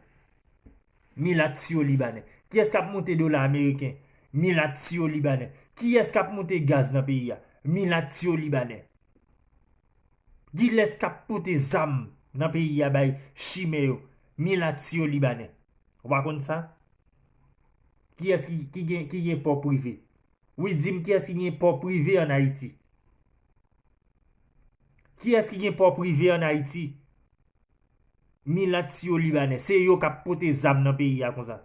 Milat siwo libanè. Kiyès k ap moute dola ameriken? Milat siwo libanè. Kiyès k ap moute gaz nan peyi a? Milat siwo libanè. Kilès k ap pote zam nan peyi a bay chimè yo? Milat siwo libanè. Ou pa konn sa? Kiyès ki, ki gen, ki gen pò prive? Wi, di m kiyès ki gen pò prive ann Ayiti? Kiyès ki gen pò prive ann Ayiti? Milat siwo libanè. Se yo k ap pote zam nan peyi a konsa.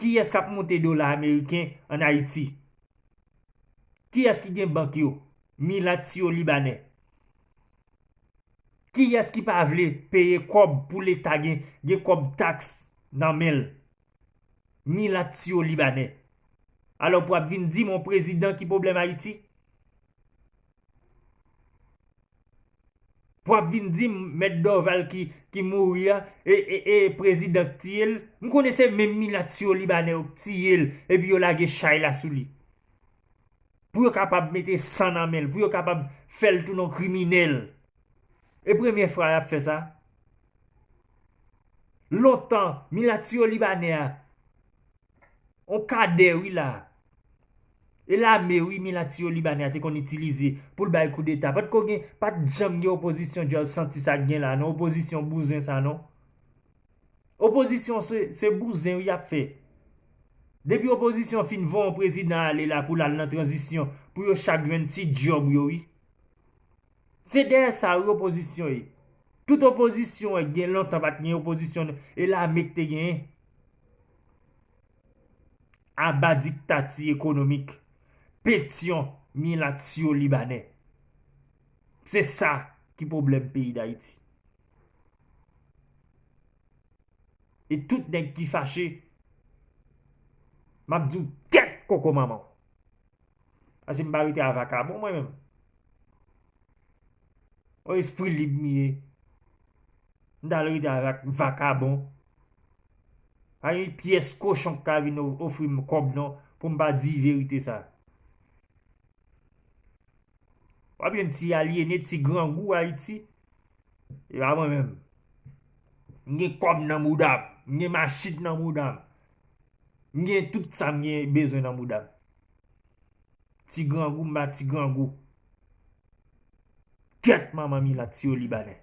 Kiyès k ap moute dola ameriken ann Ayiti? Kiyès ki gen bank yo? Milat siwo libanè. Kiyès ki pa vle peye kòb pou leta gen, gen kòb taks nan men l? Milat siwo libanè. Alò pou w ap vin di m yon prezidan ki pwoblèm Ayiti? Pou w ap vin di m Mèt Dorval ki, ki mouri a, e, e, e prezidan k tiye l? M konnen se menm milat siwo libanè yo k tiye l, epi yo lage chay la sou li. Pou yo kapab mete san nan men l, pou yo kapab fè l tounen yon kriminèl. E premye fwa y ap fè sa? Lontan, milat siwo libanè a, yon kadè wi la. E lame wi milat siwo libanè a te konn itilize pou l bay koudeta. Pa t ko gen, pa t janm gen opozisyon djòl santi sa k gen la non, opozisyon bouzen sa non. Opozisyon se, se bouzen wi y ap fè. Depi opozisyon fin voye yon prezidan ale la pou l al nan tranzisyon, pou yo chak jwenn ti djòb yo wi. Se dèyè sa wi opozisyon ye. Tout opozisyon, gen lontan pa t gen opozisyon, e lame k te genyen. Aba diktati ekonomik, petyon milat syo libanè. Se sa ki pwoblèm peyi Dayiti. E tout nèg ki fache, m ap di w tèt koko manman w. Paske m pa rete a vakabon mwen menm. O espri lib m ye. M ta al rete avèk vakabon. Pa gen pyès kochon k ka vin o- ofri m kòb non pou m pa di verite sa. W ap jwenn ti alyene, ti grangou Ayiti. E pa mwen menm. M gen kòb nan mouda m. M gen machin nan mouda m. M gen tout sa m gen bezwen nan mouda m. Ti grangou, m pa ti grangou. Kèt manman milat syo libanè.